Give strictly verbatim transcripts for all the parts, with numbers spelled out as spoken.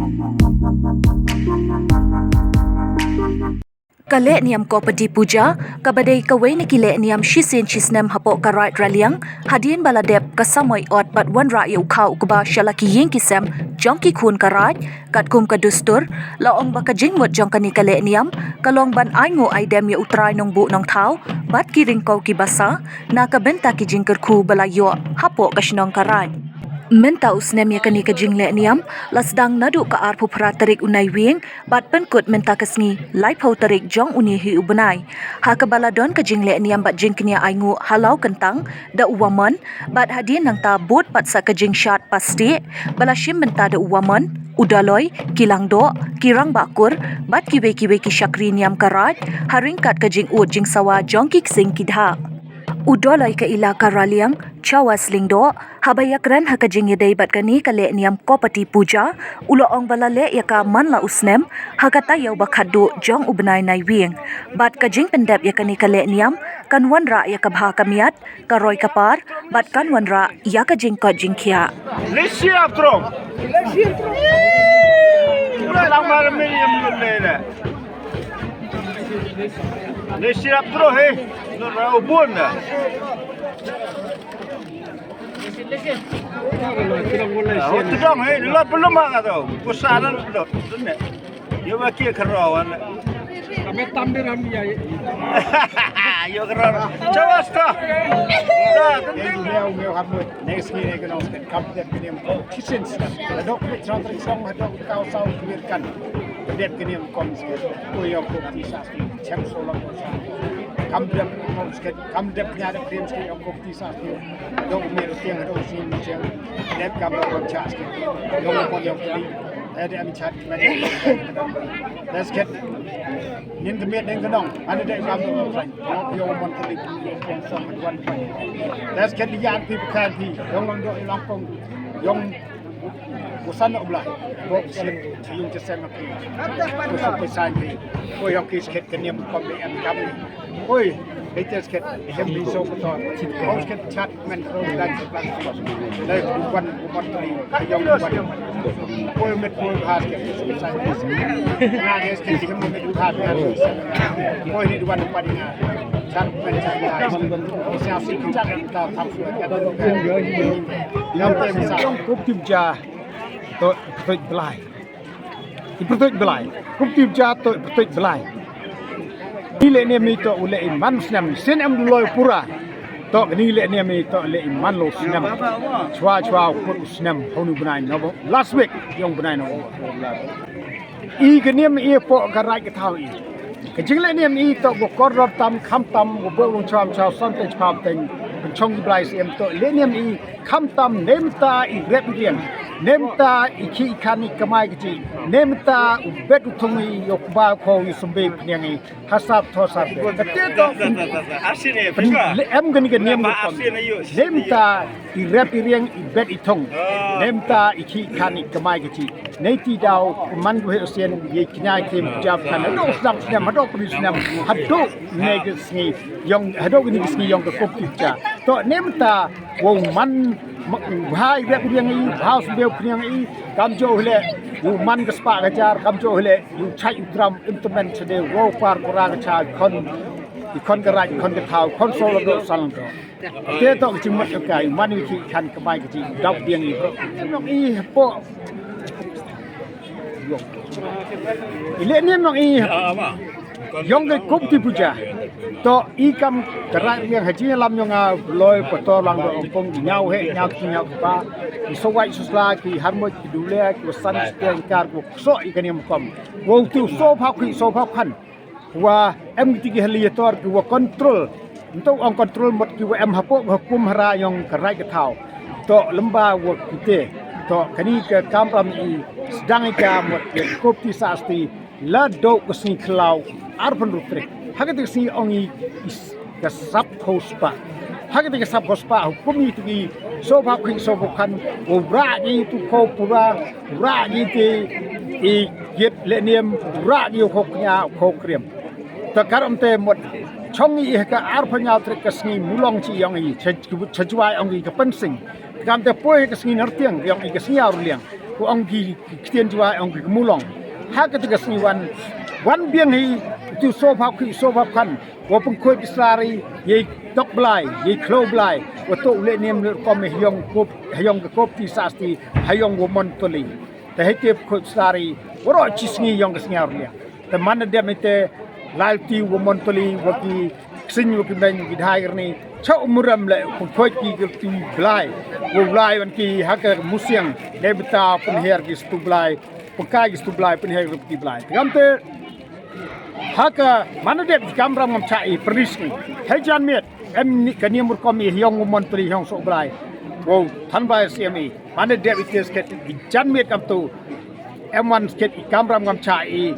Ka lehniam Kaupati Puja, kaba dei kawei na ki lehniam shisien shisnem hapoh ka Raid Raliang, hadien ba la dep ka samoi ot bad wanrah ïa u khaw u kba sha la ki ïing ki sem jong ki khun ka Raid, katkum ka dustur, la ong ba ka jingmut jong kane ka lehniam ka long ban ai nguh ai dem ïa U Trai Nongbuh Nongthaw bad ki ryngkew ki basa na ka bynta ki jingkyrkhu ba la ïoh hapoh ka shnong ka Raid. Mynta u snem ïa kane ka jinglehniam la sdang naduh ka arphew phra tarik u Naiwieng bad pynkut mynta ka sngi laiphew tarik jong une hi u bnai. Ha kaba la don ka jinglehniam bad jingkñia ainguh ha Lawkyntang da u Wamon, bad hadien nangta bud pat sa ka jingshad pastieh ba la shim bynta da u Wamon, u Doloi, ki Langdoh, ki Rangbah Kur bad kiwei kiwei ki shakri niam ka Raid, ha ryngkat ka jingud jingsawa jong ki ksing ki dhah. U Doloi ka Elaka Raliang, Chawas Lyngdoh, haba ïakren ha ka jingïadei bad kane ka lehniam Kaupati Puja, u la ong ba la leh ïa ka man la u snem ha ka taïew ba khatduh jong u bnai Naiwieng. Bad ka jingpyndep ïa kane ka lehniam kan wanrah ïa ka bha ka miat, ka roi ka par bad kan wanrah ïa ka jingkoit jingkhiah. Lisi aptrom. Lang mar mini yang lele. Lisi aptrom he. Lo rau bun da. Tidak, eh, lo belum ada tu. Kusaran lo. Yo baki kerawan. Kami tampil kami ya. Yo kerawan. Coba sta. Sta, tenting. Meu, meu, hamu. Next ni, ni, kena, kam dep kini. Kitchen. Hadok, song, hadok, kau, song, kami kan. Dep kini, kom, ko yo, ko, tisa, chem, solam, kam dep, kom, kam dep, nyada, krim, yo, ko, tisa, yo, mir, tiang, hadok, sin, tiang. Dep, kam, kom, chas, yo, ko, yo, ko, Ade ami chat. That's good. Nin kemiet nin kenong. Ane dek kam dong. Yo mon kali. That's good. Yan pi pekan pi. Yong long do yong kong. Yong kusan obla. Bok sin yung cesen pi. Kusan pi san pi. Ko yong kis ket keniam kom de em kam. Oi, latest ket, hem bi so ko ton. Ko ket chat men ko dan se plan. Lai ku wan ku wan tri, ka yong ku wan. Oi, met ko ha ket. Nga ket ket hem met ko ha ket. Oi, ni wan wan nga. Chat men chat. Sia si chat ta tham su ket. Yong tem sa. Kup tim ja. To, to blai. I pyrtuit blai. Kup tim ja to i pyrtuit blai. Ni le ne mi to u le i man snem. Sin em loi pura. To ni le ne mi to le i man lo snem. Chwa chwa u put u snem. Hau nu bnai no. Last week yong bnai no. I ka niam i po ka rai ka thau i. Ka jing le niam i to go kor ror tam kham tam go bo long cham chau san te cham teng. Chong i blai siem to le niam i. Kham tam nemta i rep i riang, nemta i khih i khan i kamai ka jih, nemta u bet u thung i ïoh ba ko i sumbe pniang i hasap tho sar. Kate to le em gani ka niam ko. Nemta i rep i riang i bet i thung, nemta i khih i khan i kamai ka jih. Nei ti daw man gu he osien ye knya kim jap kan hado snap snap hado pris snap hado ne ke sngi yong hado gani ke sngi yong ke kop ti cha. To nemta Wow man bha i bek riang i bha sbeu pniang i kam jo hile u man ka spa ka jar kam jo hile u chai u tram instrument sede wow par kura ka cha khon i khon ka raj khon ka thau khon so lo do sal do. Te to ka ching mat ka kai man i ki khan ka bai ka chi dap biang i bro. Nong i po i le ni nong i Yong ke kup ti puja. To i kam kerai riang haji lam yong a loi pator lang do ongpong di nyau he nyau ki nyau pa. Ki sowai susla ki harmoi ki dule ki wasan ki kar ko so i kani makom. Wo tu so pha ki so pha khan. Wa em ki tiki hali tor ki wa control. Nto ong control mot ki wa em hapo hukum hara yong kerai ke thau. To lemba wa kite. To kani ke kam ram i sedang i ka mot ki kup ti sa sti. La dok ka sngi khlaw arphew hynriew tarik. Ha kata ka sngi ong i ka sap khospa. Ha kata ka sap khospa hukum i tu i so pha khoi so pha khan u ra i tu kho pura ra i te i yet le niam ra i kho knya kho kriam. Ta kar am te mot chong i ha ka arphew hynñiew tarik ka sngi mulong chi ong i cha cha jwai ong i ka pensing. Kam te poi ka sngi Nartiang, ïong i ka sngi Arliang. Ko ong ki ktien jua ong ki mulong. Ha kata ka sngi wan, wan biang hi, tu sofa khi sofa khan. Wa pengkhoi ki sari, ye tok blai, ye khlo blai. Wa to le nem le kom he yong kop, he yong ka kop ti sasti, he yong wa mon toli. Te he te pengkhoi sari, wa ro chi sngi yong ka sngi Arliang. Te man dem ite, lai ti wa mon toli, wa ki ksing wa ki men, ki dhai ni. Chau muram le, pengkhoi ki ki ti blai. Wa blai wan ki ha ka musiang, ne beta penher ki stu blai. Pengkai ki stu blai, penher ki ti blai. Te kam te, ha ka, man dem ki kam ram ngam cha i pernis ni. He jan miet, em ni ka niam rukom i hiong wa mon toli hiong so blai. Wow, than blai si em i. Man dem i tes ket i jan miet kam tu. Em wan ket i kam ram ngam cha i.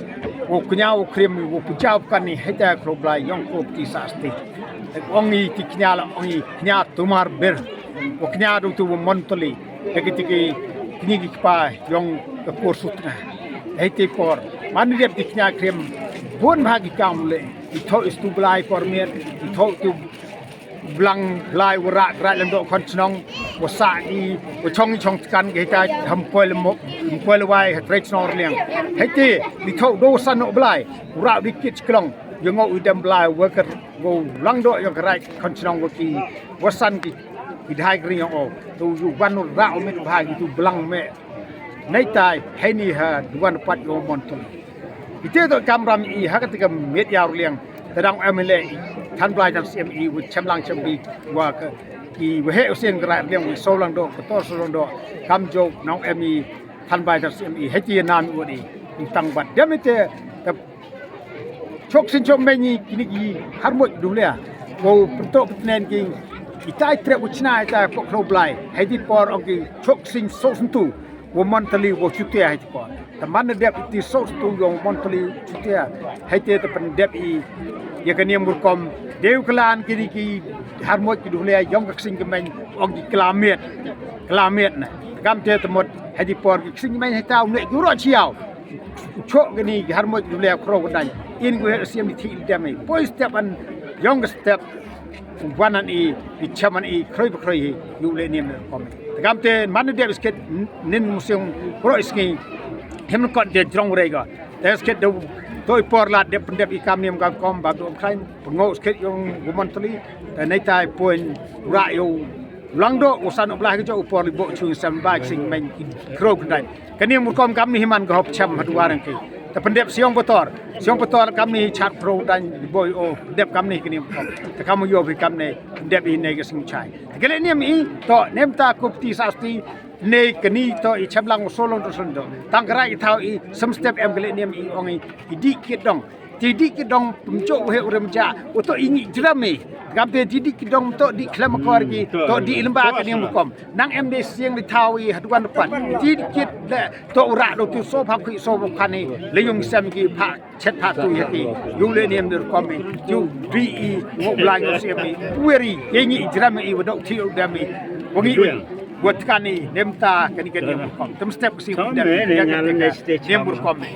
Wow knya wow krim wow pujau kan ni he ta kro blai yong kro ti sasti. Ong i ti knya la ong i knya tumar ber. Wow knya du tu wa mon toli. Te ki ti ki kni ki kpa yong ka kor sut nga. Hei te por. Man dem ti knya krim. Bun bha ki kam le. I tho i stu blai por miet. I tho tu blang blai wa rak rak lem do khon chnong. Wa sa i wa chong i chong tkan ki ta ham poi le mo, ham poi le wai ha tre chnong Arliang. Hei te i tho do san no blai. Wa rak di kit klong. Yong ngo i dem blai wa ka wa lang do yong ka rai khon chnong wa ki wa san ki ki dhai kri yong o. Tu yu wan ra o met bha ki tu blang me. Nei tai hei ni ha duan pat yong mon tu. Ite to kam ram i ha ka te ka met ya Arliang. Te dang em le than blai dang si em i wa chem lang chem bi wa ka ki wa he u sien ka rai Arliang wa so lang do ka tor so lang do. Kam jo nong em i than blai dang si em i he ti nam wa di. Tang bat dem ite te chok sin chok me ni kini ki har moj du le. Ko pento penen ki itai trep u chna itai pok khlo blai. Hei di por ong ki chok sin so sin tu. Wa mon toli wa chutia hei di por. Te man dep iti so sin tu yong mon toli chutia. Hei te te pen dep i ya ka niam rukom. Deu kelan kini ki har moj ki du le yong ka sing ke men ong ki kelamet. Kelamet na. Kam te te mot hei di por ki sing men hei tau ne ki ro chiau. Chok gani har moj du le khro gdang. In gu he siam di thi dem i. Poi step an yong step. Wan an i, i cham an i, khroi ba khroi hi. Yu le niam le kom. Te kam te man de sket nin musiang khro isngi. Hem kot de jrong rega. Te sket de toi por la de pendep i kam niam kam kom ba do khain. Pengo sket yong gu mon toli. Te nei tai poi ra yo Lang do usan u blah ki jo u por li bo chung sem ba sing men ki kro kdai. Kani mu kom kam ni himan ka hop cham hat warang ki. Ta pendep siong betor. Siong betor kam ni chat pro dan boy o dep kam ni kani mu kom. Ta kam yo bi kam ni dep i ne ka sing chai. Kele ni mi to nem ta kup ti sasti ne kani to i cham lang u solon to sondo. Tang kra i thau i sem step em kele ni mi ong i di kit dong. Ti di ki dong pemchok u he u rem ja. U to i ngi jram i. Gam te ti di ki dong to di klem akor ki. To di lemba ka niam kom. Nang em de siang di thau i haduan depan. Ti di ki de to u rak do tu so phak kui so phak kan i. Le yung sem ki pha chet pha tu ya ki. Yu le niam dir kom i. Yu di i ngok blang yu sem i. Weri ye ngi jram i wa dok ti u dam i. Wa ngi wa tkan i nem ta kani kani kom. Tem step si u dam. Ya ka niam kom i.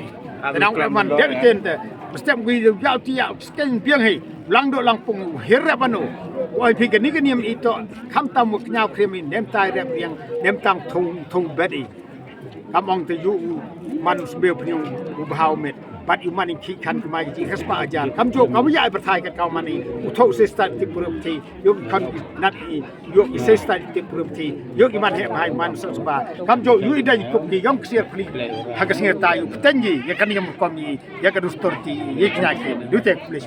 Tenang ulah man dia bitin te. Mesti mengui dia jauh tiap sekian biang hi. Lang dok lang pung hirap anu. Oi pi kani kani am ito. Kam tam mu kenyau krim i nem tai rep yang nem tang thung thung bed i. Kam ong te yu man sembeu penyung u bhau met. Bat yu man ki khan kemai ji khas pa ajar. Kam jo kam ya berthai ka kau man i. U thau se start ti puruk ti. Yu kan nat i. Yu i se start ti puruk ti. Yu i man he bhai man sa sba. Kam jo yu i dai kup ki yong ksiar pli. Ha ka singa ta yu pten ji ya kan yam kom yi ya ka dustur ti yi kna ki du te plis.